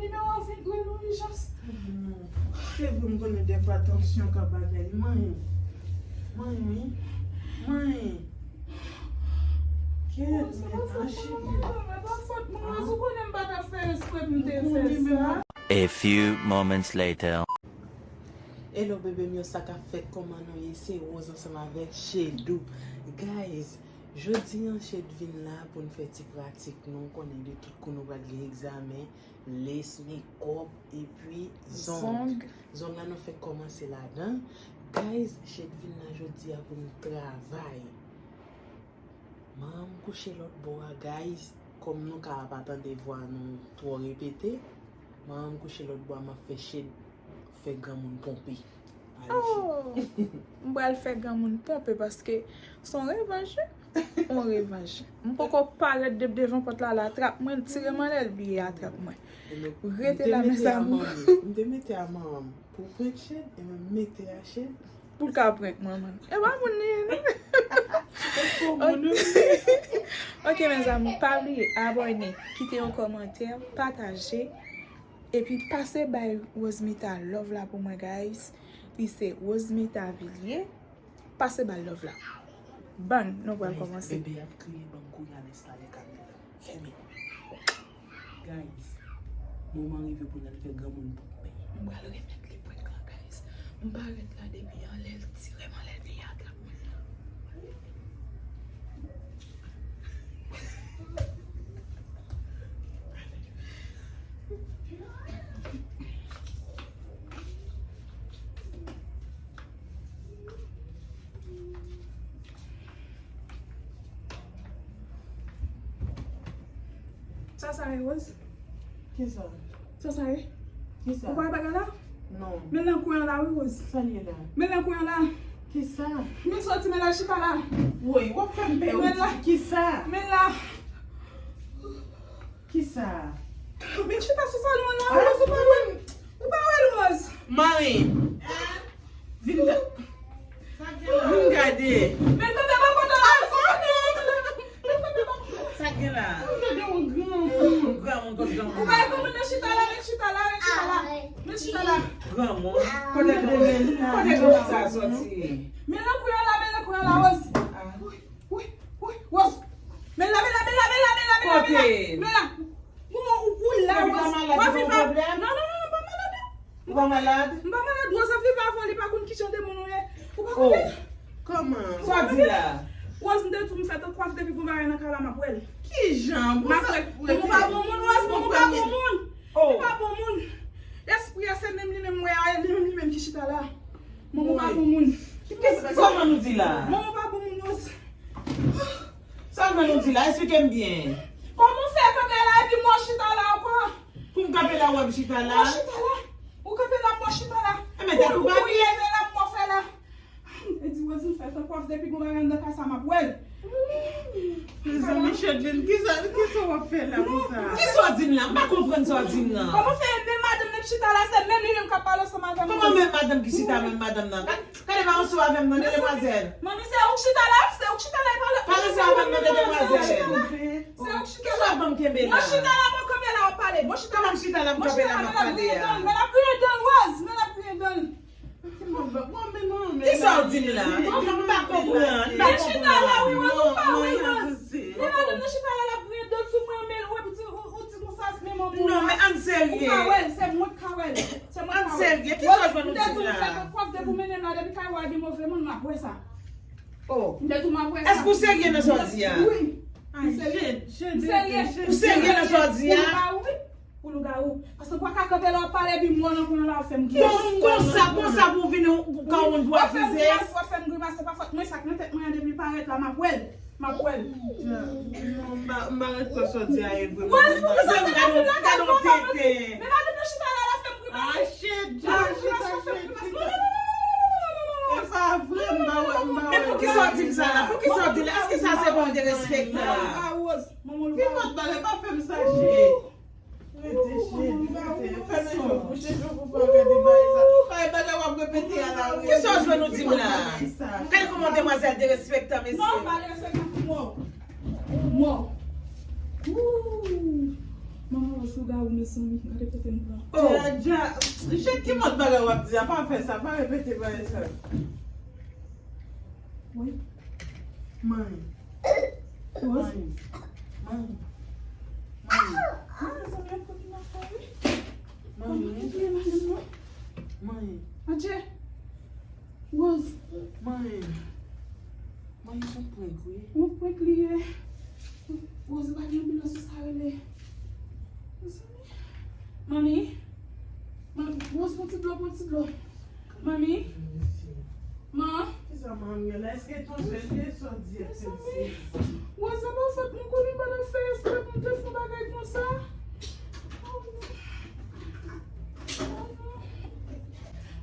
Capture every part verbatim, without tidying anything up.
Nimewo a vin rele w ijans. Se vre, m konnen dèfwa tansyon ka bagay. Manyen. Manyen, wi. Manyen. Kèt, men, a cheri. E pa fòt mwen, Rose, ou konnen m pa t ap fè espre pou m te fè sa. A few moments later. Hello, bebe m yo, sa k ap fèt, kòman nou ye? Se Rose ansanm avèk Shedou. Guys, jodi an, Shed vin la pou n fè ti pratik nou. Konnen de tout kou nou pral gen egzamen, lace, makeup, epi zong. Zong. Zong la nou fèk kòmanse ladan. Guys, Shed vin la jodi a pou n travay. Manman m kouche lòt bò a, guys. Kòm nou ka pa tande vwa nou twò repete, manman m kouche lòt bò a, m ap fè Shed fè granmoun ponpe. Oh! M pral fè granmoun ponpe paske se yon revanj, wi. Yon revanj. M poko parèt depi devan pòt la, l atrap mwen, l tire m anlè, l bliye atrap mwen. Rete la, mes amours. M te mete a manman m pou prank Shed, e mwen mete a Shed pou l ka prank manman l. E pa moun li ye, non. Ok, mes amours, pa bliye abòne, kite yon kòmantè, pataje, epi pase bay Rosemita love la pou mwen, guys. Li se Rosemita Villiers. Pase ba l love la. Bann, nou pral kòmanse. Bebe ap kriye, ban m kouri al enstale kamera. Fèmen. Guys, moman rive pou n al fè granmoun ponpe. M pral remèt li prank lan, guys. M parèt la depi anlè, l tire m anlè, l vin atrap mwen. Sa sa ye, Rose? Kisa? Sa sa ye? Kisa? Ou pa wè bagay la? Non. Men nan kwen an la, wi, Rose. Sa l ye la? Men nan kwen an la. Kisa? Men soti, men la chita la. Woy, w ap fè m pè. Men la. Kisa? Men la. Kisa? Men chita sou salon an la, Rose, ou pa wè l? Ou pa wè l, Rose? Mari. Vin ga-, vin gade. Men kanpe bò kote w la, Rose. Men kanpe bò kote w la. Sa k gen la? Gade yon granmoun. Granmoun kot granmoun. Ou pa wè granmoun nan chita la, men chita la, men chita la. Men chita la. Granmoun. Kote granmoun? Kote granmoun sa soti? Men nan kwen an la, men nan kwen an la, Rose. Wi, wi, Rose. Men la, men la, men la, men la, men la, men la, men la. Kote? Men la. Ou, ou, ou la, Rose. Ou pa malad, ou pa gen pwoblèm? Non, non, non, non, m pa malad, non. Ou pa malad? M pa malad, Rose, ap viv avè w, li pa konn ki jan de moun ou ye. Ou pa konnen? Kòman? Sa w di la? Rose, m te di w m fèk kwaf depi gon bagay nan kay la, m ap wè l. Ki jan? M ap wè l. Manman w pa bon moun, Rose, manman w pa bon moun. Li pa bon moun. Espri a se menm li menm m wè a, li menm li menm ki chita la. Manman w pa bon moun. Kisa, kòman nou di la? Manman w pa bon moun, Rose. Sa w vle nou di la? Esplike m byen. Kòman w fè kanpe la epi m wè w chita la ankò? Pou m kanpe la, w wè m chita la? M wè w chita la. Ou kanpe la, m wè w chita la. Enben, tèt ou pa byen. Ou leve la, m wè w fè la. E di Rose m fè tan kwaf depi gon bagay anndan kay sa m ap wè l. Mezanmi, Chedlin, kisa, kisa w ap fè la konsa? Kisa w di m la? M pa konprann sa w di m nan. Kòman fè e menm madanm nan ki chita la, se menm li menm k ap pale ansanm avè m? Kòman menm madanm ki chita, menm madanm nan? Gade pa ansanm avè m nan, demwazèl. Manmi, se ou k chita la, se ou k chita la, e pa lòt. Pale ansanm avè m nan, demwazèl. Se ou k chita la. Kisa w ap ban m kenbe la? Mwen chita la, mwen kanpe la, w ap pale. Mwen chita la. Kòman m chita la, m kanpe la, m ap pale a? Men l ap griyen dan l, Rose, men l ap griyen dan l. Kisa w di m la? M pa konprann, m pa konprann. Men chita la, wi, Rose, ou pa wè, Rose. Men madanm nan chita la, l ap griyen dan l sou mwen, men ou epi ou, ou di konsa, men manman w la. Non, men ann serye. Ou pa wè l, se mwen k ka wè l. Se mwen k ka wè l. Ann serye, kisa w jwenn ou di m la? M te di w m fè kwaf depi w mennen m la, depi kay ou a gen move moun, m ap wè sa. Oh. M te di w m ap wè sa. Èske w serye nan sa w di a? Wi. M serye. M serye. Ou serye nan sa w di a? Wi. Pou lougawou. Paske w pa ka kanpe la w ap pale epi m wè w nan kwen an la w ap fè m grimas. Konsa, konsa pou w vin ou ka yon dwa fize. W ap fè m grimas, w ap fè m grimas, se pa fòt mwen, sa k nan tèt mwen an depi l parèt la, m ap wè l. M ap wè l. Non, m pa, m pa ret kwè sa w di a e vre. Wè, se pou sa m te di w la, gade yon tenten. Men madanm nan chita la, l ap fè m grimas. Ah, shit, Josh, chita, shit. E pa vre, m pa wè, m pa wè. Men poukisa w di m sa la? Poukisa w di l? Èske sa se pa yon derespektan? Manman Lougarou. Ki mòd bagay, pa fè m sa, shit. Rete, cheri, rete. Fèmen je w pou, cheri, pou pa gade bagay sa. Bagay, bagay w ap repete a la, rete. Kisa w jwenn ou di m la? Gade kòman demwazèl derespektan, mesye. Non, pa derespektan pou mò. Mò. Ooh. Manman Rose, Lougarou. Mezanmi, gade kote m pran. Oh! Dja, Dja, je ki mòd bagay w ap di a, pa fè sa, pa repete bagay sa. Wi. Manyen. Rose. Manyen. Manyen. Manyen. Mezanmi, ap kote m ap fè, wi. Manyen. Manyen. Adje. Rose. Manyen. Manyen, se yon prank, wi. Yon prank li ye. Rose, pa gen anbilans ou sa rele. Mezanmi. Manmi. Manmi, Rose, pran ti dlo, pran ti dlo. Manmi. Man. Kisa manmi la? Èske tansyon, èske sa w di a fè sens? Rose, se pa fòt mwen, konnen m pa t ap fè espre pou m te fè yon bagay konsa.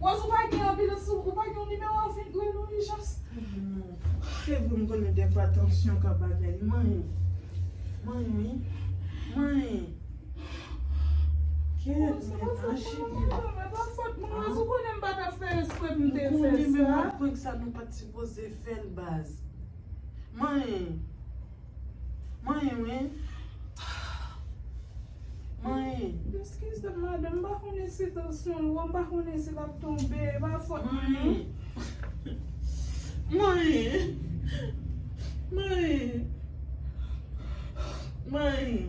Rose, ou pa gen anbilans, ou pa gen yon nimewo, ou vin rele yon ijans. Se vre, m konnen dèfwa tansyon ka bagay. Manyen. Manyen, wi. Manyen. Kèt, men aji. Se pa fòt mwen, Rose, ou konnen m pa t ap fè espre pou m te fè sa. M konnen, men mwen prank sa nou pa t sipoze fè l, baz. Manyen. Manyen, wi. Manyen. Eskize m, madanm, m pa konnen si tansyon l wo, m pa konnen si l ap tonbe, e pa fòt mwen, non. Manyen. Manyen. Manyen.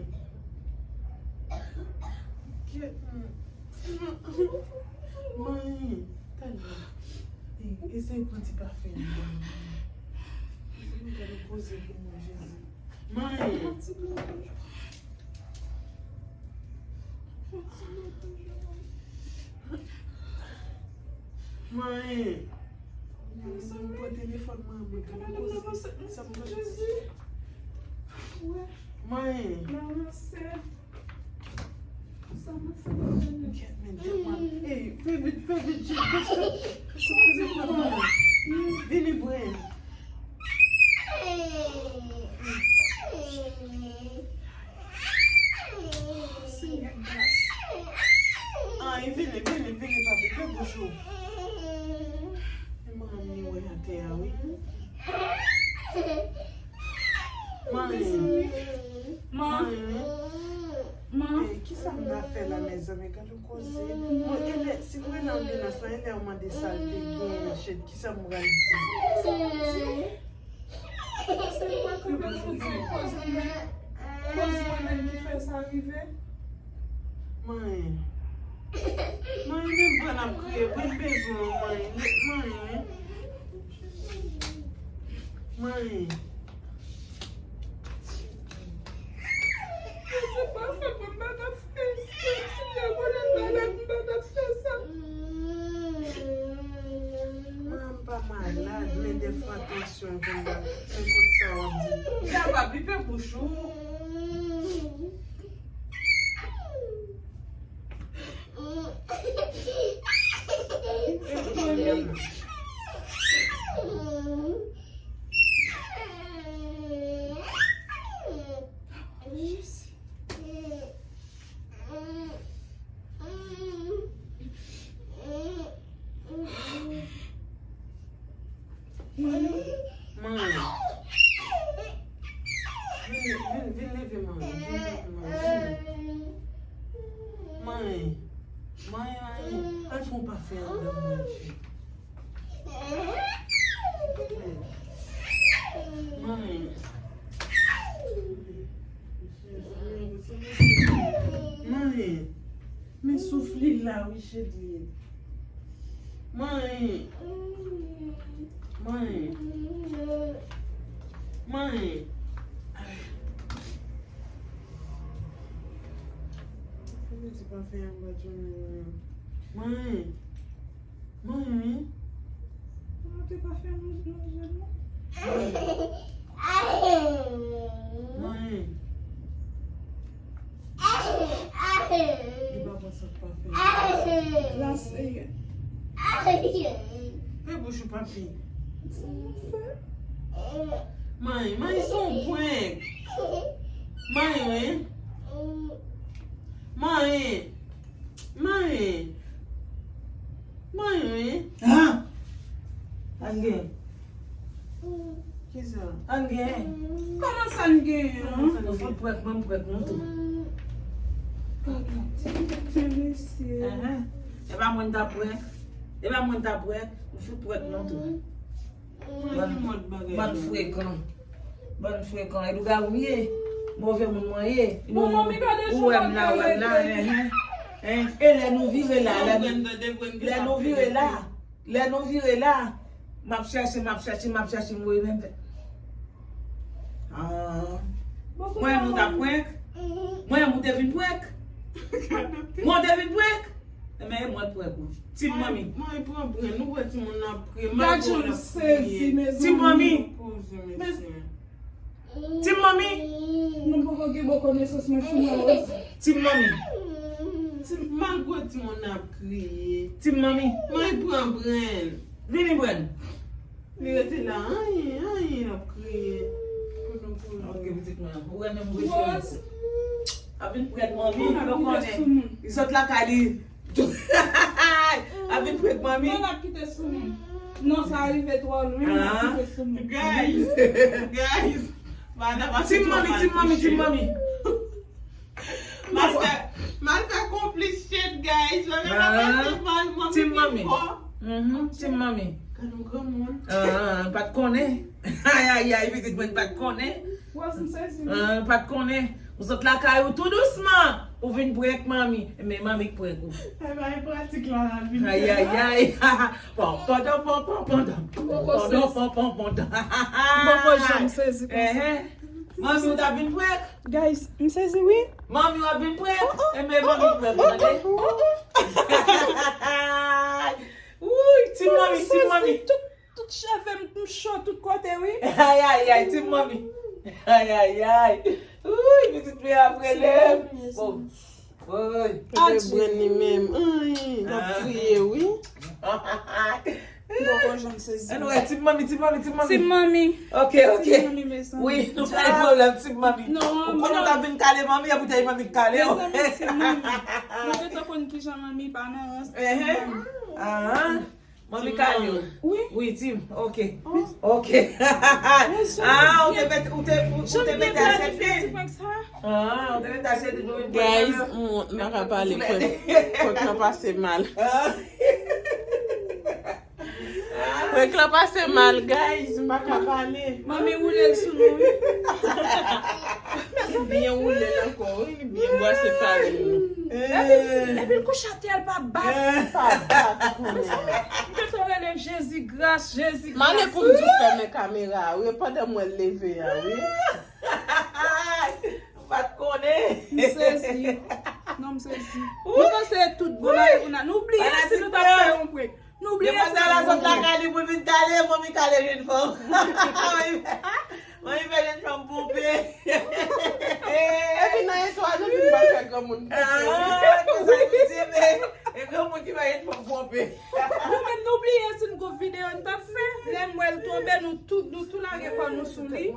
Kèt, manyen. Manyen. Tande. Eseye pran ti pafen an ban mwen. Eseye gade koze pou mwen, Jezi. Manyen. Manyen. Manyen, pran telefòn mwen, mwen gade koze. Sa mwen gade. Manyen. Kèt, men, dèfwa. Ey, fè vit, fè vit, Jezi. Vini, Bren. Ay, vini, vini, vini, papi, fè bouch ou. E manman m li wè atè a, wi. Manyen. Man. Manyen. Man. Ey, kisa m ta fè la, mezanmi? Gade yon koze. Bon, e lè, si m rele anbilans lan, e lè yo mande sa l te gen, shit, kisa m pral di? Sa m di? Se mwen ki mete pou di koz li menm. Koz mwen menm ki fè sa rive. Manyen. Manyen, men Bren ap kriye. Bren bezwen w, Manyen. Manyen. Manyen. Se pa fòt mwen, m pa t ap fè espre. Si m te konnen m malad, m pa t ap fè sa. Mwen pa malad, men dèfwa tansyon vin la. Se konn sa w ap di. Dja pa bipe bouch ou. Manyen. Vin, vin, vin leve, manyen. Vin leve, manyen. Vin. Manyen. Manyen, manyen. Al pran pafen an ban mwen, cheri. Manyen. Manyen. Men souf li la, wi, cheri. Manyen. Manyen. Manyen. Ay. Fè m di pafen an ba Johnny la. Manyen. Manyen, wi. Ou te pa fè manje, non? Manyen. Manyen. Li pa konn sa k pa fè. Gras, Seyè. Fè bouch ou, papi. Sa nou fè? Manyen, manyen, se yon prank. Manyen, wi. Manyen. Manyen. Manyen, wi. Ah! Ann gen. Kisa? Ann gen. Kòman sa n gen an? Kòman sa n gen? Fò prank, ban m prank nou tou. Pa gade. Enhen. E pa mwen ta prank. E pa mwen ta prank. M fout prank non tou. Bann frekan. Bann frekan. E lougawou m ye. Move moun mwen ye. Ou wè m la, wè m la. Enhen. E lè nou vire la, lè nou vire la. Lè nou vire la, m ap chèche, m ap chèche, m ap chèche, m woye menm fè. Ah. Mwen, nou ta prank. Mwen, ou te vin prank. Mwen, ou te vin prank. Enben, e mwen prank ou. Team Manmi. Mwen, pran bren, nou wè timoun nan ap kriye. Gad jan m sezi, mezanmi. Team Manmi. Team Manmi. Nou poko gen bon konesans, mwen fini wè. Team Manmi. Ti, malgre timoun nan ap kriye. Team Manmi. Mwen pran bren. Vini bren. Li rete la, anyen, anyen, l ap kriye. Kote pou li? Ok, pitit mwen. Ou renmen move cheve. Ap vin prank Manmi, nou konnen. Li sot lakay li. Ap vin prank Manmi. Non, n ap kite sou moun. Non, sa rive twò lwen, n ap kite sou moun. Guys, guys. Team Manmi, Team Manmi, Team Manmi. Mal fè, mal fè konplis shit, guys. Lè men mal pase mal, Manmi. Team Manmi. Mhm, Team Manmi. Gade yon granmoun. Ah, pa t konnen. Ay, ay, ay, pitit mwen pa t konnen. Wè, m sezi. Ah, pa t konnen. Ou sot lakay ou tou dousman. Ou vin prank Manmi. Men Manmi k prank ou. Ebyen, e pratik la, la vin. Ay, ay, ay. Pom, pom, pom, pom, pom, pom. Pom, pom, pom, pom, pom. Bon, bon, jan m sezi konsa. Manmi, ou ta vin prank? Guys, m sezi wi. Manmi, w ap vin prank? Enben, Manmi k prank ou, tande? Wouy, Team Manmi, Team Manmi. Tout, tout cheve m, m cho tout kote wi. Ay, ay, ay, Team Manmi. Ay, ay, ay. Wouy, pitit mwen ap rele m. Bon. Woy. Adye. Bren li menm. Ay, l ap kriye wi. M poko janm sezi. Ann wè, Team Manmi, Team Manmi, Team Manmi. Team Manmi. Ok, ok. Team Manmi, mezanmi. Wi, nou pa gen pwoblèm, Team Manmi. Non, ou konnen w ta vin kale Manmi, epi w te Manmi k kale w. Mezanmi, Team Manmi. Nou te konn kijan Manmi pa nan rans, Team Manmi. Ah. Manmi kale w. Wi. Wi, Team. Ok. Ok. Ah, ou te mete, ou te, ou te mete a sete. Ah, ou te mete a sete pou vin pran. Guys, m wont, m pa ka pale. Prank, prank lan pase mal. Prank lan pase mal, guys, m pa ka pale. Manmi woule l sou nou wi. Li byen woule l ankò wi, li byen bwase farin. Epi, epi l kouche atè, l pa bat. Pa bat kounye a. Mezanmi, m te tande rele Jezi gras, Jezi gras. M ale pou m di w fèmen kamera a wi, pandan m wè l leve a wi. M pa t konnen. M sezi. Non, m sezi. Nou panse tout bon, nou bliye si nou t ap fè yon prank. Nou bliye sa. Depi sa la sot lakay li pou l vin kale, Manmi kale jèn fanm. Manmi fè jèn fanm ponpe. Epi nan etwa nou vin pa fè granmoun ponpe. Ah, konsa li di, men e granmoun ki fè jèn fanm ponpe. Nou menm nou bliye si n gon videyo n t ap fè. Lè m wè l tonbe, nou tou, nou tou lage kò nou sou li.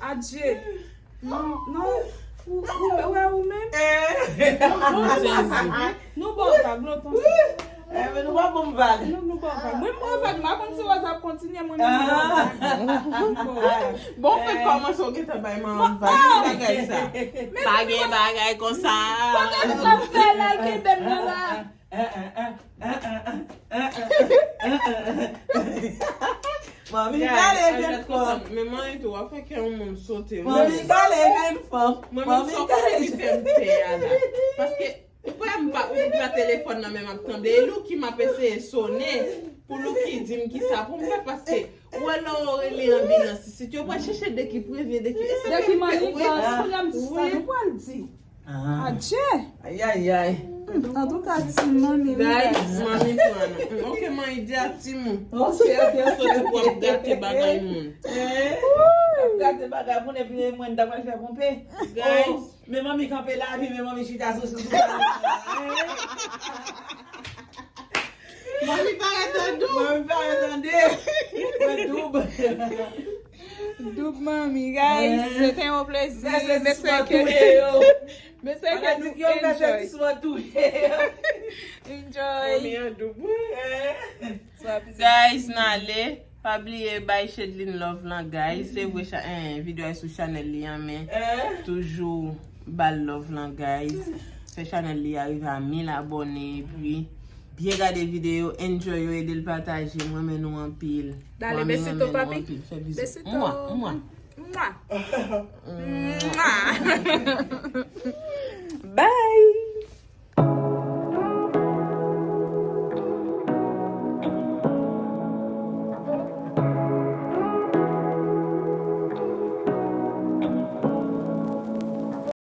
Adye. Non, non. Ou, ou, ou wè ou menm? M sezi. Nou ba w vag lontan sa. Eh, men nou pa ban m vag. Nou, nou ba w vag. Mwen, m ba w vag. M pa konn si Rose ap kontinye, mwen menm, m ba w vag. M ba w vag. Bon, fèt kòmanse, ou gentan bay manman m vag. Ki bagay sa? Pa gen bagay konsa. Kote sa fè la, l kenbe m nan la? Manmi kale jèn fanm. Men manyen tou, w ap fè kè yon moun sote. Manmi kale jèn fanm. Mwen menm, sa w konnen ki fè m pè a la. Paske, ou kwè m pa, ou pran telefòn nan men m ap tande. E Lucky m ap eseye sonnen pou Lucky di m kisa pou m fè, paske ou wè lè w rele anbilans isit, yo pral chèche de ki prevye, de ki, e se menm ke, wi, kounye a m di sa, nou pral di. Ah. Adje! Ay, ay, ay. Hmm, antouka, Team Manmi, wi, guys, guys. Manmi pran nou. Hmm, ok, manmi, di a Team ou. Ok, ok, ok, ok. Soti pou ap gate bagay moun. Eh, ap gate bagay moun, epi mwen, ta pral fè ponpe. Guys. Oh, men Manmi kanpe la, epi men Manmi chita sou, sou, sou. Manmi parèt an doub. Manmi parèt an de. Mwen doub. Doub Manmi, guys. Eh. Se te yon plezi. Mèsi ke, mèsi ke nou enjoy. Enjoy. Manmi an doub. Eh. Guys, n ale. Pa bliye bay Chedline love lan, guys. Se vre, cha-, eh, videyo a sou chanèl li an, men toujou ba l love lan, guys. Fè chanèl li a rive a mil abòne, epi byen gade videyo, enjoy yo, ede l pataje. Mwen renmen nou anpil. Dale, Mami besito, renmen nou papi. Anpil. Fè bizou. Besito. Mwa, mwa. Mwa. Mwa.